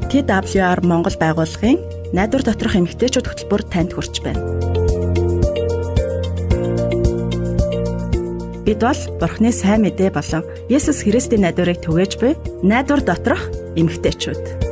TWR Монгол байгууллагын найдвар доторх эмгтээчүүд хөтөлбөр танд хүрч байна. Бид бол Бурхны сайн мэдээ болон Есүс Христийн найдварыг түгээж буй найдвар доторх эмгтээчүүд.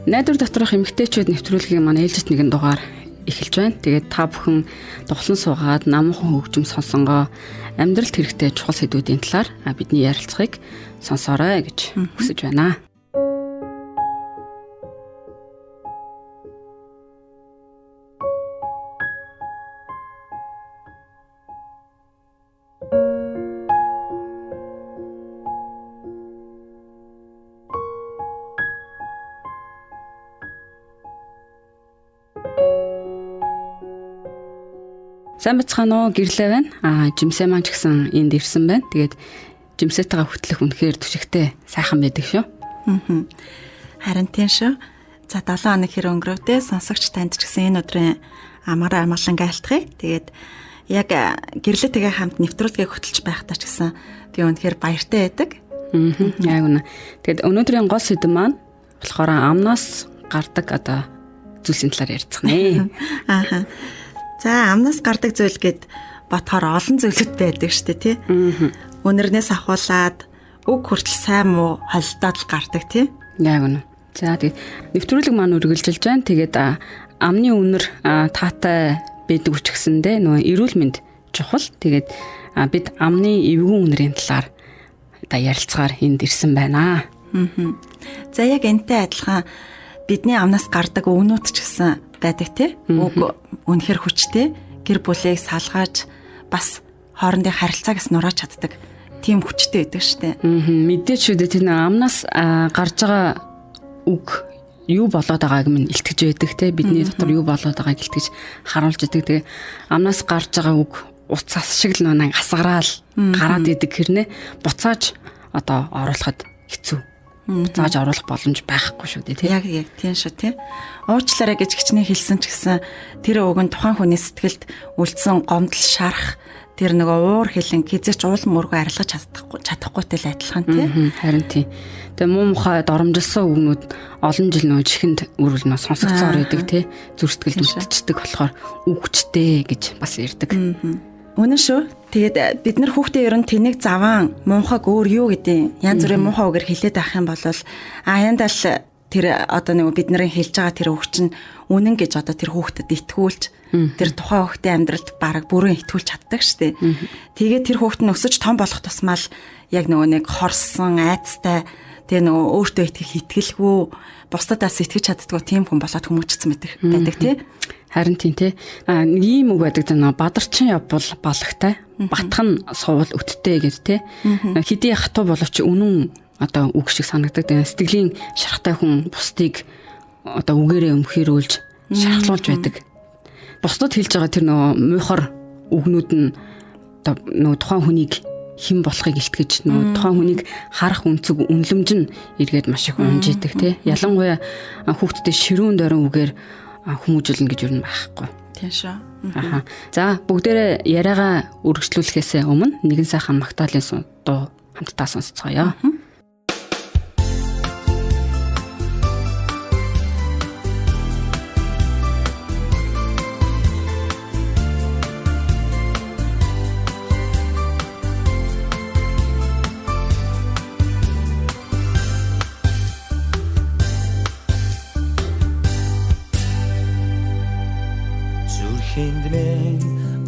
Найдвар доторх эмгтээчүүд нэвтрүүлгийн манай ээлжит нэгэн дугаар эхэлж байна. Тэгээд та бүхэн дуглан суугаад намуухан хөгжим сонсонгоо амьдралд хэрэгтэй чухал сэдвүүдийн талаар бидний ярилцахыг сонсоорой гэж хүсэж байна. Сайн бацгаана уу, гэрлээ байна. Жимсээ маань ч гэсэн энд ирсэн байна. Тэгээд жимсээтэйгээ хөтлөх үнэхээр түшигтэй сайхан байдаг шүү. Харин тийм шүү. За 7 хоног хэр өнгөрөвтэй сонсогч танд ч гэсэн энэ өдрийн амар амгалан айлтгая. Тэгээд яг гэрлээтэйгээ хамт нэвтрүүлгийг хөтлөж байхдаа ч гэсэн би үнэхээр баяртай байдаг. Яг үнэ. Тэгээд өнөөдрийн гол сэдэв маань болохоор амнаас гардаг одоо зүйлсийн талаар ярилцах нэ. Ааха. За амнаас гардаг зүйл гэд бодохоор олон зүйлүүд байдаг шүү дээ, тий. Үнэрнээс ахуулаад үг хүртэл сайн муу холилдоод л гардаг, тий. Яг үнэ. За тэгээд нэвтрүүлэг маань үргэлжилж байна. Тэгээд амны үнэр таатай байдаг ч гэсэндээ нөгөө эрүүл мэнд чухал. Тэгээд бид амны эвгүй үнэрийн талаар одоо ярилцгаар энд ирсэн байна. За яг энтэй адилхан бидний амнаас гардаг өгнүүд ч гэсэн байдаг, тий. Үг үнэхэр хүчтэй, гэр бүлийг салгаж бас хоорондын харилцааг бас нурааж чаддаг тийм хүчтэй байдаг шүү дээ. Мэдээч шүү дээ, тэр амнаас гарч байгаа үг юу болоод байгааг минь илтгэж байдаг, тий. Бидний дотор юу болоод байгааг илтгэж харуулж байдаг. Тэгээ амнаас гарч байгаа үг уцаас шиг л нэг асгараал гараад идэг хэрнээ буцааж одоо оруулахад хэцүү. Зааж оруулах боломж байхгүй шүү дээ, тий. Яг тийм шүү, тий. Уучлаарай гэж хичнээн хэлсэн ч гэсэн тэр үг нь тухайн хүний сэтгэлд үлдсэн гомдол, шарах, тэр нөгөө уур хилэн хизээч уулан мөргөө арилгаж чадахгүйтэй л адилхан, тий. Харин тий. Тэгээ муу мухай доромжилсан үгнүүд олон жил нөгөө чихэнд өрвөл нөө сонсогцоор байдаг, тий. Зүр сэтгэлд үлдчихдэг болохоор үгчтэй гэж бас ярьдаг. Үнэн шүү. Тэгээд бид нар хүүхдээ ер нь тэнэг заваан муухайг өөр юу гэдэг янз бүрийн муухай үгээр хэлээд байх юм бол аяндаа л тэр одоо нэг бидний хэлж байгаа тэр үг чинь үнэн гэж одоо тэр хүүхдэд итгүүлж тэр тухайн хүүхдийн амьдралд бараг бүрэн итгүүлж чаддаг шүү дээ. Тэгээд тэр хүүхд нь өсөж том болох тусмаа л яг нөгөө нэг хорсон, айцтай, тэгээ нөгөө өөртөө итгэх итгэлгүй, бусдадаас итгэж чаддгүй тийм хүн болоод хүмүүжсэн байдаг тий. Харин тийм тий. Нэг ийм үг байдаг даа, бадарчин явбал балагтай, батх нь сувал өттэй гэж тий. Хэдий хатуу боловч үнэн одоо үг шиг санагдаг. Тэгээ сэтгэлийн шарахтай хүн бусдыг одоо үгээрээ өмхийрүүлж шархлуулж байдаг. Бусдад хэлж байгаа тэр нөгөө муухар үгнүүд нь одоо нөгөө тухайн хүнийг хэн болохыг илтгэж нөгөө тухайн хүнийг харах үнцэг үнлэмж нь эргээд маш их унж идэг тий. Ялангуяа хүүхдтэй ширүүн дорин үгээр хүмүүжүүлнэ гэж юу юм байхгүй. Тийм шүү. Аха. За бүгдээрээ яриагаа үргэлжлүүлэхээс өмнө нэгэн сайхан магтаалын дуу хамтдаа сонсцгоё.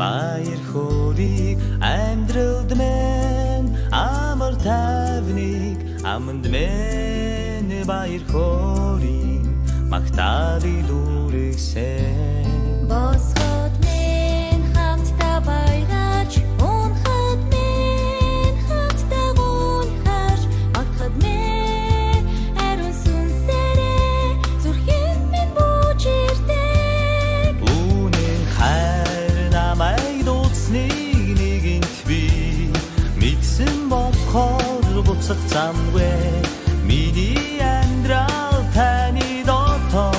Баяр хөөрийг амьдралд мэн амар тайвныг аманд мэн баяр хөөрийг магтаалыг дүүргэсэн. Босгод мэн хамтдаа баяраач, унхад мэн хамтдаа гуйхаж, магтахад мэн ариун сүнсээрээ зүрхэнд минь бүжирдэг. Үнэн хайр намайг дууцныг нэгэнт би мэдсэн болохоор буцах замгүй. Миний амьдрал таны дотор.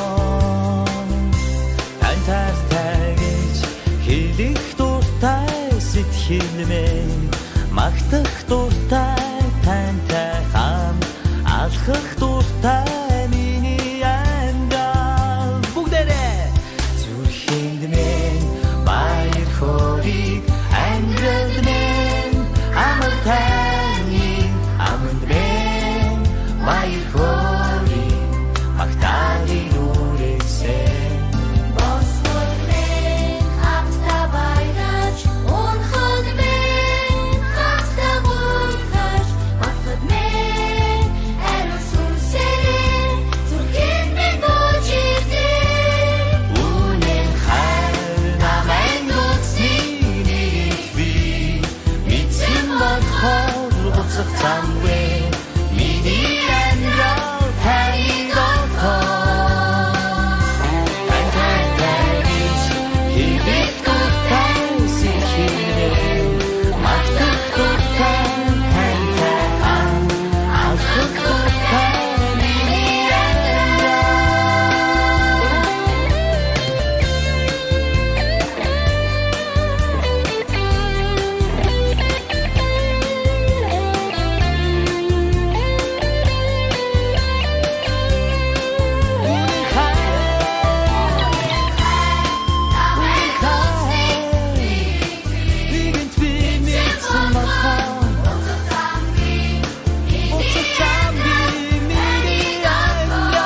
Тань таартай гэж хэлэх дуртай сэтгэл минь, магтах дуртай тантай хамт алхах дуртай миний амьдрал. Бүгдээрээ зүрхэнд минь баяр хөөргийг, амьдрал минь амар тайвныг, аманд минь баяр хөөргийг магтаалыг нүрээсэй. Босгол минь хамтдаа баярч, унахад минь хамтдаа гуйхаж, бодоход минь ариун сүнсээр зүрхэнд минь бууж ирдээ. Үнэн хайр намайг нууцны нэг би мэдсэн болохоор буцах замгүй. Миний амьдрал таны дотор. Тань таартай гэж хэлэх дуртай сэтгэл, магтах дуртай тантай хамт алхах дуртай миний амьдрал. Үнэн хайр, үнэн хайр нэгэнт би мэдсэн болохоор буцах замгүй. Миний амьдрал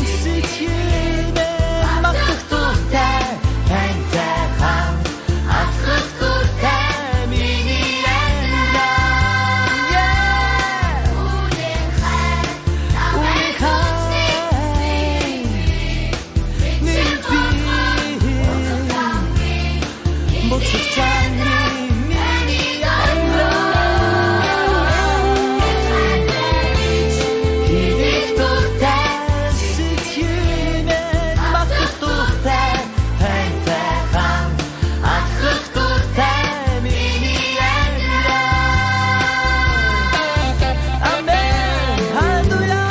сэтгэл минь магтах дуртай тантай хамт алхах дуртай миний амьдрал. Yeah! Үнэн хайр нэгэнт би буцах замгүй. Миний амьдрал хэлэх дуртай сэтгэл минь магтах дуртай тантай хамт алхах дуртай миний амьдрал. Амен, халелуя.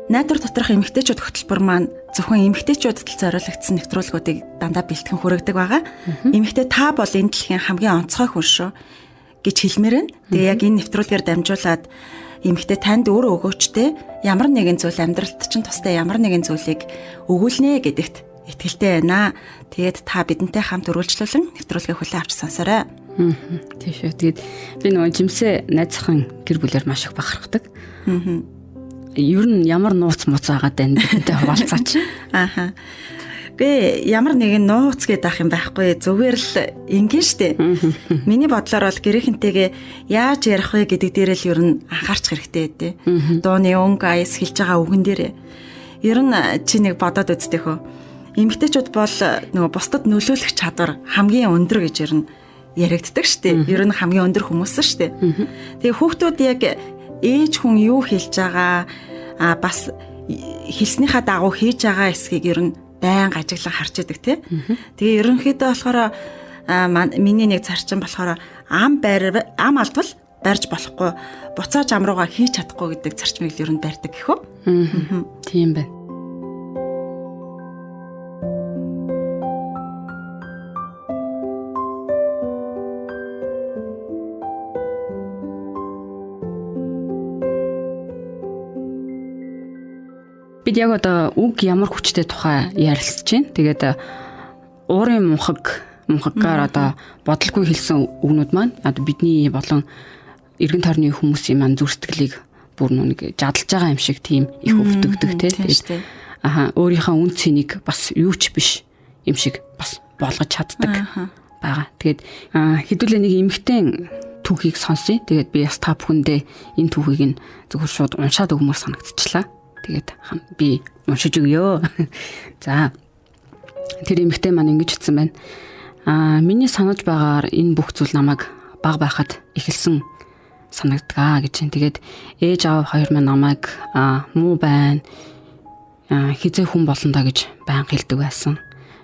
Найдвар доторх эмэгтэйчүүд хөтөлбөр маань зөвхөн эмэгтэйчүүдэд л зориулагдсан нэвтрүүлгүүдийг дандаа бэлтгэн хүргэдэг байгаа. Эмэгтэй та бол энэ дэлхийн хамгийн онцгой хүн шүү гэж хэлмээр байна. Тэгээ яг энэ нэвтрүүлгээр дамжуулаад эмэгтэй танд өөрөө өгөөчтэй ямар нэгэн зүйл, амьдралд чинь тустай ямар нэгэн зүйлийг өгүүлнэ гэдэгт итгэлтэй байна. Тэгээд та бидэнтэй хамт өргөлжлүүлэн нэвтрүүлгийг хүлээн авч сонсоорой. Тийм шүү. Тэгээд би нөгөө жимсээ найз охин гэр бүлээр маш их бахархдаг. Ер нь ямар нууц муц агаад байна бидэнтэй хуваалцаач. Ааха. Гэ ямар нэгэн нууц гэдэг ах юм байхгүй, зүгээр л энгийн штэ. Миний бодлоор бол гэрийнхэнтэйгээ яаж ярих вэ гэдэг дээр л ер нь анхаарч хэрэгтэй дээ. Дууны өнгө аяс, хэлж байгаа үгэн дээр. Ер нь чи нэг бодоод үзтээ хөө. Эмэгтэйчүүд бол нөгөө бусдад нөлөөлөх чадвар хамгийн өндөр гэж ер нь яригддаг штэ. Ер нь хамгийн өндөр хүмүүс штэ. Тэгээ хүүхдүүд яг ээж хүн юу хэлж байгаа, бас хэлснийхаа дагуу хийж байгаа эсхийг ер нь байнга ажиглан харж идэг тий. Тэгээ ерөнхийдөө болохоор миний нэг зарчим болохоор ам байр ам алдвал барьж болохгүй, буцааж ам руугаа хийж чадахгүй гэдэг зарчмыг л ер нь барьдаг гэх үү. Тийм байна. Бид яг одоо үг ямар хүчтэй тухай ярилцж байна. Тэгээд уурын мунхагаар одоо бодолгүй хэлсэн үгнүүд маань одоо бидний болон эргэн тойрны хүмүүсийн маань зүр сэтгэлийг бүр нэг жадалж байгаа юм шиг тийм их өвдөгдөг тий. Аха, өөрийнхөө үн цэнийг бас юу ч биш юм шиг бас болгож чаддаг. байгаа. Тэгээд хэдүүлээ нэг эмэгтэй түүхийг сонсъё. Тэгээд би бас та бүхэндээ энэ түүхийг нь зөвхөн шууд уншаад өгмөр санагдчихлаа. Тэгээд би уншиж өгье. За, тэр эмэгтэй маань ингэж хэлсэн байна. Миний санаж байгаагаар энэ бүх зүйл намайг баг байхад эхэлсэн санагдгаа гэж. Тэгээд ээж аав хоёр маань намайг муу байна, хизээ хүн болно даа гэж байнга хэлдэг байсан.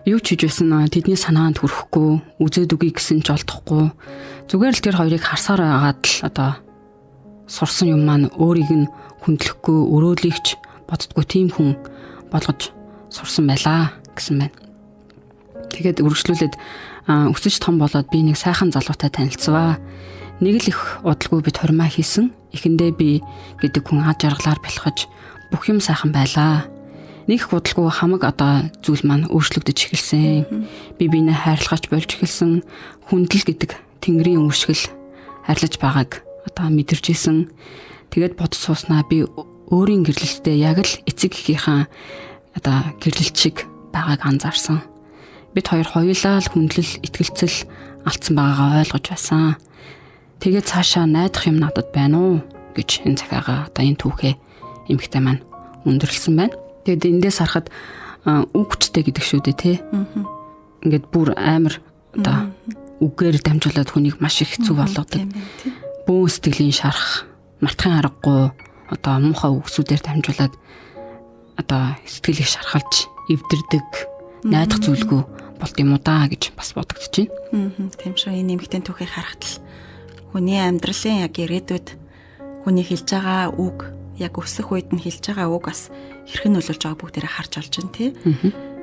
Юу ч хийж байсан тэдний санаанд хүрэхгүй, үзээд үгүй гэсэн ч олдохгүй. Зүгээр л тэр хоёрыг харсаар байгаад л одоо сурсан юм маань өөрийг нь хүндлэхгүй, өрөөлийгч боддгоо тийм хүн болгож сурсан байлаа гэсэн байна. Тэгээд үргэлжлүүлээд өсөж том болоод би нэг сайхан залуутай танилцваа. Нэг л их удалгүй бид хормоо хийсэн. Эхэндээ би гэдэг хүн ад жаргалаар бэлхэж бүх юм сайхан байлаа. Нэг их удалгүй хамаг одоо зүйл маань өөрчлөгдөж эхэлсэн. Би биенээ хайрлахаач болж эхэлсэн. Хүндэл гэдэг тэнгэрийн үүшгэл хайрлаж байгааг одоо мэдэрч исэн. Тэгээд бодож сууснаа би өөрийн гэрлэлтээ яг л эцэг эхийнхээ одоо гэрлэлт шиг байгааг анзаарсан. Бид хоёр хоёулаа л хүндлэл, итгэлцэл алдсан байгаагаа ойлгож байсан. Тэгээд цаашаа найдах юм надад байна уу гэж энэ захиагаа одоо энэ түүхээ эмэгтэй маань өндөрлсөн байна. Тэгээд эндээс харахад үг хүчтэй гэдэг шүү дээ, тий. Ингээд бүр амар одоо үгээр дамжуулаад хүнийг маш их хэцүү болгодог. Бөөн сэтгэлийн шарах, мартахын аргагүй одоо муухай үгсүүдээр дамжуулаад одоо сэтгэлийг шархалж эвдэрдэг, найдах зүйлгүй болд юм уу даа гэж бас бодогдож байна. Тийм шүү. Энэ эмэгтэй түүхийг харахад л хүний амьдралын яг ирээдүйд хүний хэлж байгаа үг, яг өсөх үед нь хэлж байгаа үг бас хэрхэн нөлөөлж байгааг бүгдээрээ харж олж байна, тий.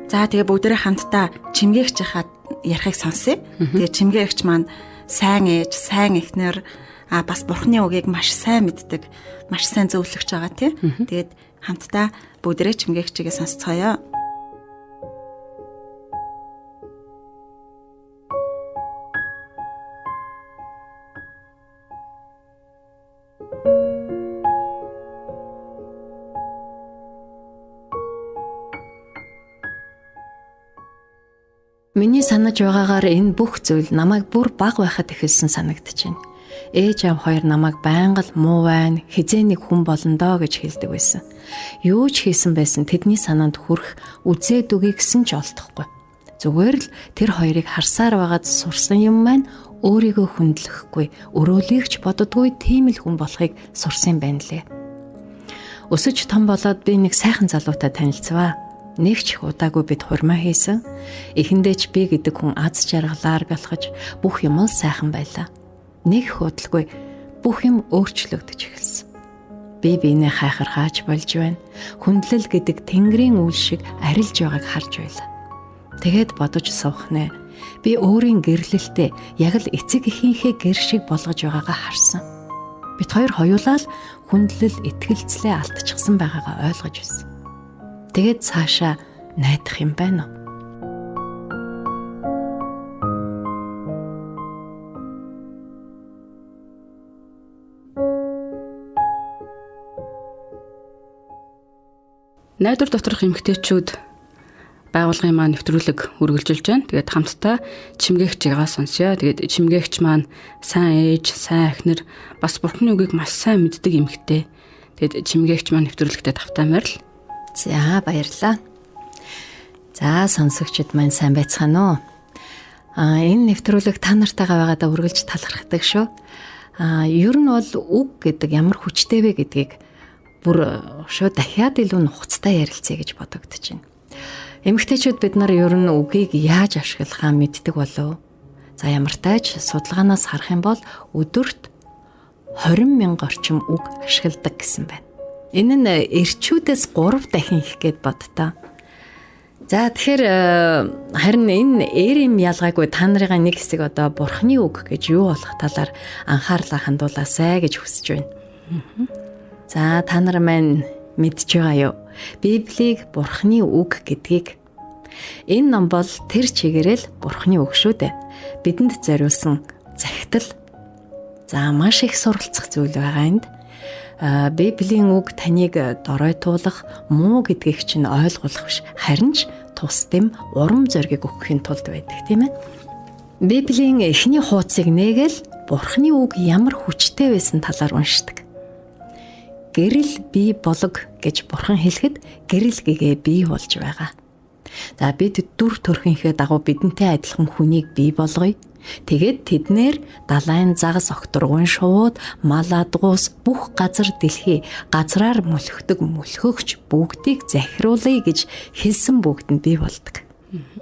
За, тэгээ бүгдээрээ хамтдаа чимгээгчийнхаа ярихыг сонсъё. Тэгээ чимгээгч маань сайн ээж, сайн эхнэр, бас бурхны үгийг маш сайн мэддэг, маш сайн зөвлөгч байгаа, тий. Тэгээд хамтдаа бүгдээрээ чимгээгчигээ сонсцгоё. Миний санаж байгаагаар энэ бүх зүйл намайг бүр бага байхад эхэлсэн санагдаж байна. Ээж аав хоёр намайг байнга л муу байна, хизээ нэг хүн болно доо гэж хэлдэг байсан. Юу ч хийсэн байсан тэдний санаанд хүрэх, үзээд үгүй гэсэн ч олдохгүй. Зүгээр л тэр хоёрыг харсаар байгаад сурсан юм маань өөрийгөө хүндлэхгүй, өрөөлийгч боддгүй тийм л хүн болохыг сурсан юм байна лээ. Өсөж том болоод би нэг сайхан залуутай танилцваа. Нэг ч их удаагүй бид хурмаа хийсэн. Эхэндээ ч би гэдэг хүн аз жаргалаар бялхаж бүх юм л сайхан байлаа. Нэг их удалгүй бүх юм өөрчлөгдөж эхэлсэн. Би биенээ хайхархаач болж байна. Хүндлэл гэдэг тэнгэрийн үл шиг арилж байгааг харж байлаа. Тэгээд бодож суух нэ. Би өөрийн гэрлэлтээ яг л эцэг эхийнхээ гэр шиг болгож байгаагаа харсан. Бид хоёр хоёулаа л хүндлэл, итгэлцлээ алдчихсан байгаагаа ойлгож байсан. Тэгээд цаашаа найдах юм байна уу? Найдвар доторх эмэгтэйчүүд байгууллагын маань нэвтрүүлэг үргэлжилж байна. Тэгээд хамтдаа чимгээгчийгээ сонсъё. Тэгээд чимгээгч маань сайн ээж, сайн эхнэр, бас бурхны үгийг маш сайн мэддэг эмэгтэй. Тэгээд чимгээгч маань нэвтрүүлэгтээ тавтай морил. За, баярлалаа. За, сонсогчид маань сайн байцгаана уу? Энэ нэвтрүүлэг та нартайгаа байгаадаа үргэлж талархдаг шүү. Ер нь бол үг гэдэг ямар хүчтэй вэ гэдгийг бүр шууд дахиад илүү нухацтай ярилцъя гэж бодогдож байна. Эмэгтэйчүүд бид нар ер нь үгийг яаж ашиглахаа мэддэг болов? За, ямар тач судалгаанаас харах юм бол өдөрт 20,000 орчим үг ашигладаг гэсэн байна. Энэ нь эрчүүдээс 3 дахин их гээд бодтоо. За, тэгэхээр харин энэ эр юм ялгаагүй та нарыгаа нэг хэсэг одоо бурхны үг гэж юу болох талаар анхаарлаа хандуулаасай гэж хүсэж байна. За, та нар маань мэдж байгаа юу? Библийг бурхны үг гэдгийг. Энэ ном бол тэр чигээрэл бурхны үг шүү дээ. Бидэнд зориулсан захидал. За, маш их суралцах зүйл байгаа энд. Библийн үг таныг доройтуулах, муу гэдгийг чинь ойлгуулах биш, харин ч тус дэм урам зориг өгөхийн тулд байдаг, тийм ээ. Библийн эхний хуудсыг нээгээл Бурхны үг ямар хүчтэй байсан талаар уншдаг. Гэрэл бий болог гэж Бурхан хэлэхэд гэрэл гэгээ бий болж байгаа. За бид дүр төрхийнхээ дагуу бидэнтэй адилхан хүнийг бий болгоё. Тэгээд тэднэр далайн загас огторгуйн шувууд, мал адгуус бүх газар дэлхий газраар мөлхдөг мөлхөгч бүгдийг захируулъя гэж хэлсэн бүгд нь бий болдог.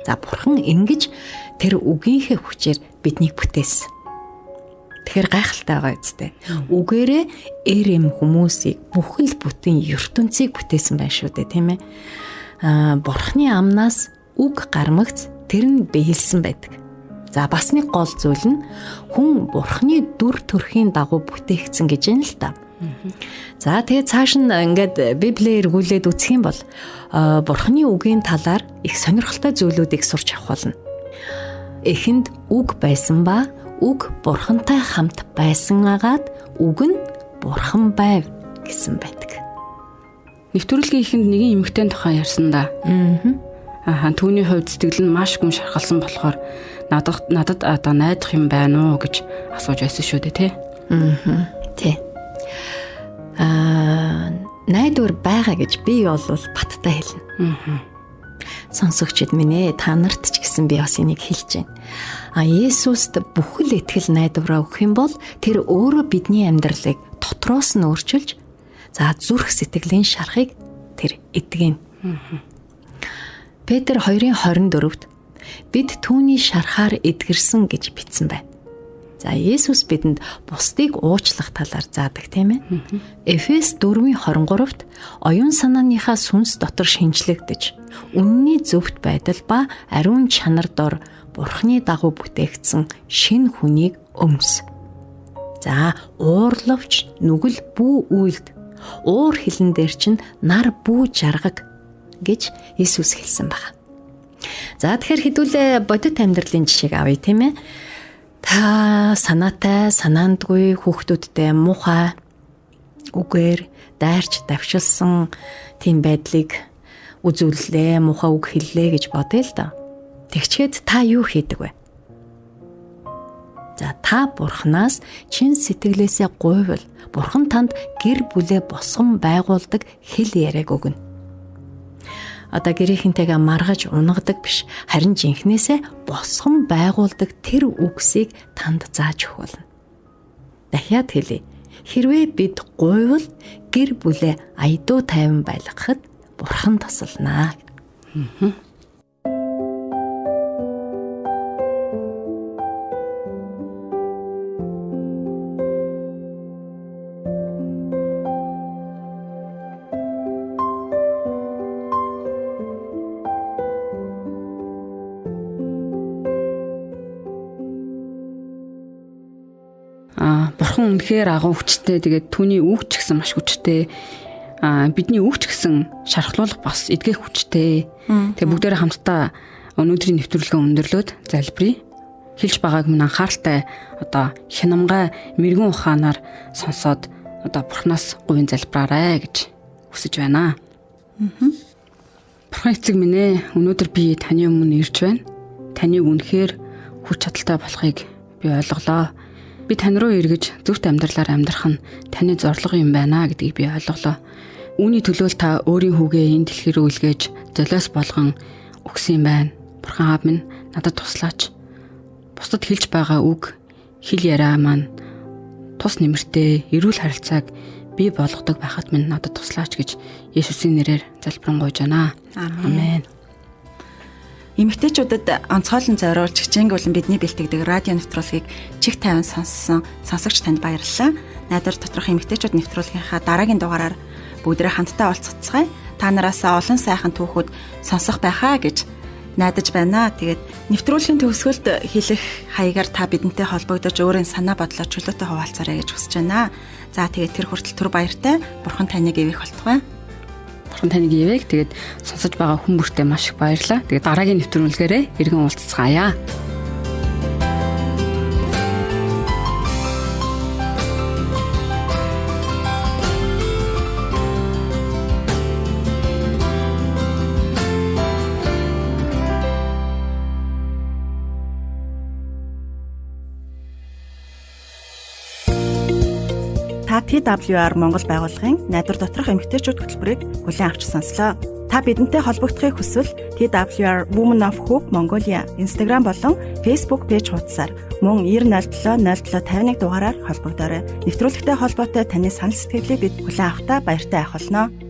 За Бурхан ингэж тэр үгийнхээ хүчээр биднийг бүтээсэн. Тэгэхээр гайхалтай байгаа үстэй. Үгээрээ эр эм хүмүүсийг бүхэл бүтэн ертөнцийг бүтээсэн байх шүү дээ, тийм ээ. Бурханы амнаас үг гармагц тэр нь биелсэн байдаг. За бас нэг гол зүйл нь хүн Бурханы дүр төрхийн дагуу бүтээгдсэн гэж юм л та. За тэгээ цааш нь ингээд Библиэр эргүүлээд үзэх юм бол Бурханы үгийн талаар их сонирхолтой зүйлүүдийг сурч авах болно. Эхэнд үг байсан ба үг Бурхантай хамт байсан агаад үг нь Бурхан байв гэсэн байдаг. Нэвтрүүлгийн эхэнд нэгэн эмэгтэй тухай ярьсан да. Аа түүний хувьд сэтгэл нь маш гүн шархалсан болохоор надад одоо найдах юм байна уу гэж асууж байсан шүү дээ, тий? Тий. Найдвар байгаа гэж би бол баттай хэлнэ. Сонсогчид минь ээ, та нарт ч гэсэн би бас энийг хэлж байна. Есүст бүхэл итгэл найдвараа өгөх юм бол тэр өөрөө бидний амьдралыг дотроос нь өөрчилж, за зүрх сэтгэлийн шарахыг тэр эдгэн. Петр 2:24-д бид түүний шархаар эдгэрсэн гэж бичсэн байна. За Есүс бидэнд бусдыг уучлах талаар заадаг, тийм ээ. Эфес 4:23-т оюун санааныхаа сүнс дотор шинчлэгдэж, үнний зөвхт байдал ба ариун чанар дор Бурхны дагуу бүтээгдсэн шинэ хүнийг өмс. За уурлавч нүгэл бүү үйлд, уур хилэн дээр чинь нар бүү жаргаг гэж Есүс хэлсэн байна. За тэгэхээр хэдүүлээ бодит амьдралын жишээг авъя, тийм ээ. Та санаатай, санаандгүй хүүхдүүдтэй муухай үгээр дайрч давшилсан тийм байдлыг үзүүллээ, муухай үг хэллээ гэж бодъё л доо. Тэгчгээд та юу хийдэг вэ? За та Бурханаас чин сэтгэлээсээ гуйвал Бурхан танд гэр бүлээ босгон байгуулдаг хэл яриаг өгнө. Одоо гэрийнхэнтэйгээ маргаж унагадаг биш, харин жинхнээсээ босгон байгуулдаг тэр үгсийг танд зааж өгөх болно. Дахиад хэлье. Хэрвээ бид гуйвал гэр бүлээ аядуу тайван байлгахад Бурхан тусалнаа. Бурхан үнэхээр агуу хүчтэй, тэгээд түүний үг ч гэсэн маш хүчтэй. Бидний үг ч гэсэн шархлуулах бас эдгэх хүчтэй. Тэгээд бүгдээрээ хамтдаа өнөөдрийн нэвтрүүлгээ өндөрлөөд залбирая. Хэлж байгааг минь анхааралтай одоо хянамгай мэрэгэн ухаанаар сонсоод одоо Бурханаас гуйн залбираарай гэж хүсэж байна. Бурхан эцэг минь ээ, өнөөдөр би таны өмнө ирж байна. Таныг үнэхээр хүч чадалтай болохыг би ойлголоо. Би тань руу эргэж зөвхт амьдралаар амьдрах нь таны зорилго юм байна гэдгийг би ойлголоо. Үүний төлөө та өөрийн хүүгээ энэ дэлхий рүү илгээж золиос болгон өгсөн юм байна. Бурхан аав минь, надад туслаач. Бусдад хэлж байгаа үг, хэл яриа маань тус нэмэртэй эрүүл харилцааг бий болгодог байхад минь надад туслаач гэж Есүсийн нэрээр залбирanгуйж байна. Амен. Эмэгтэйчүүдэд онцгойлон зориулж хичээнгүйлэн бидний бэлтгэдэг радио нэвтрүүлгийг чих тайван сонссон сонсогч танд баярлалаа. Найдвар доторх эмэгтэйчүүд нэвтрүүлгийнхаа дараагийн дугаараар бүгдээ хамтдаа уулзцгаая. Та нараас олон сайхан түүхүүд сонсох байхаа гэж найдаж байна. Тэгээд нэвтрүүлгийн төгсгөлд хэлэх хаягаар та бидэнтэй холбогдож өөрийн санаа бодлоо чөлөөтэй хуваалцаарай гэж хүсэж байна. За тэгээд тэр хүртэл түр баяртай. Бурхан таныг ивэх болтугай. Бурхан таныг ивээг. Тэгээд сонсож байгаа хүн бүртээ маш их баярлалаа. Тэгээд дараагийн нэвтрүүлгээрээ иргэн уулзцгаая. Та TWR Монгол байгууллагын найдвар доторх эмэгтэйчүүд хөтөлбөрийг хүлээн авч сонслоо. Та бидэнтэй холбогдохыг хүсвэл TWR Women of Hope Mongolia Instagram болон Facebook пэйж хуудасаар мөн 90 07 07 51 дугаараар холбогдоорой. Нэвтрүүлэгтэй холбоотой таны санал сэтгэлийг бид хүлээн авахдаа баяртай авах болно.